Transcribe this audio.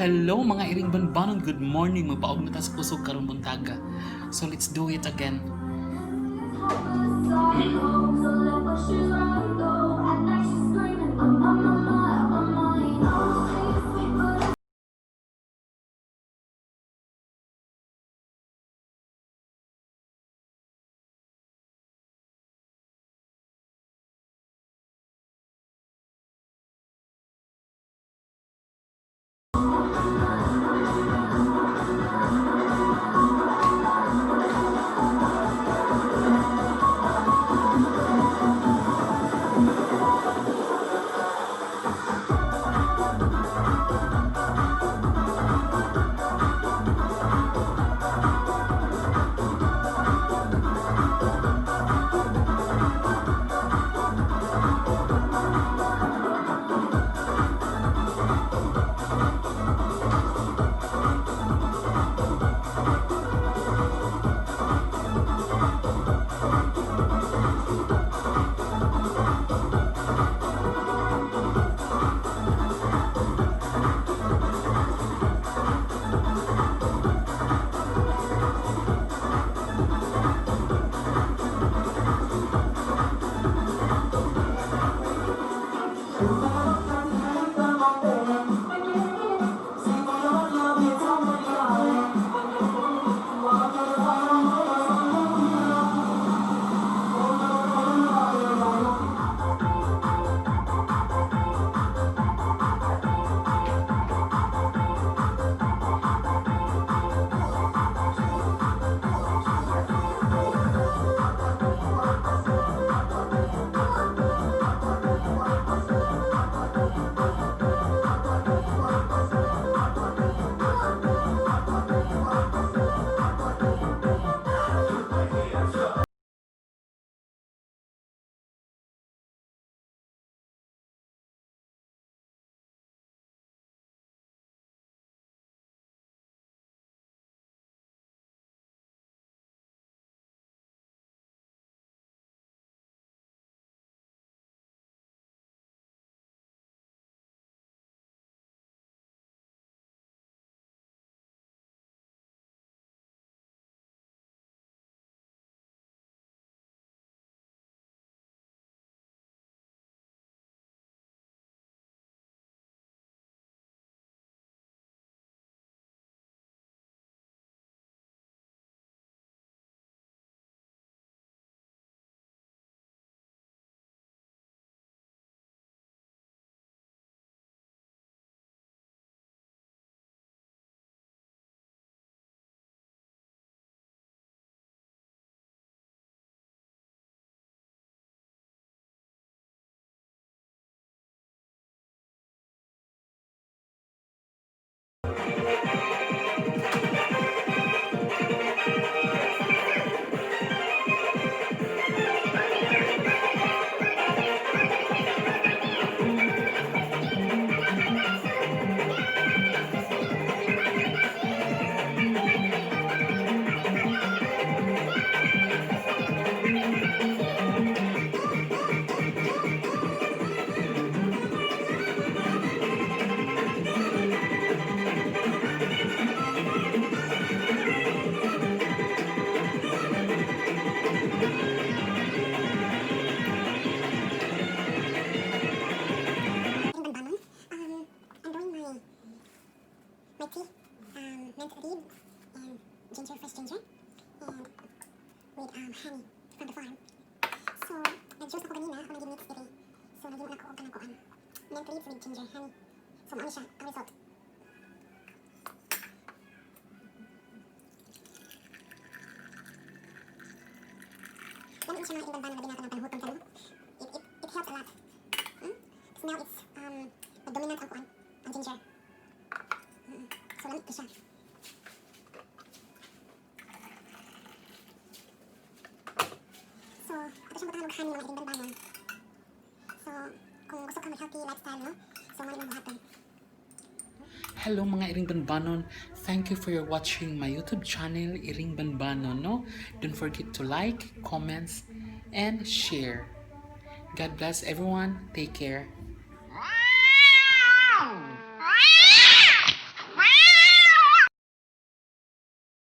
Hello, mga iring banbanon, good morning. Magpaog na ta sa kusog karon buntaga. So let's do it again. Banbanon. I'm doing my tea, mint leaf and ginger, fresh ginger, and with honey from the farm. So, nag-juice ako ganina, ako nag-mix diri. So, naging ako og kanang kuan. Mint leaves with ginger, honey. So, mao ni siya ang result. Lami siya, mga iring banbanon, labi na kanang panhutom ka, no? It helps a lot. So now it's dominant ang kuan, ang ginger. So lami siya. So, ato siyang butangan og honey, mga iring banbanon. So, kung gusto ka mag healthy lifestyle, no? So, mao ni buhaton. Hello, mga iring banbanon. Thank you for your watching my YouTube channel, Iring Banbanon, no? Don't forget to like, comments, and share. God bless everyone. Take care.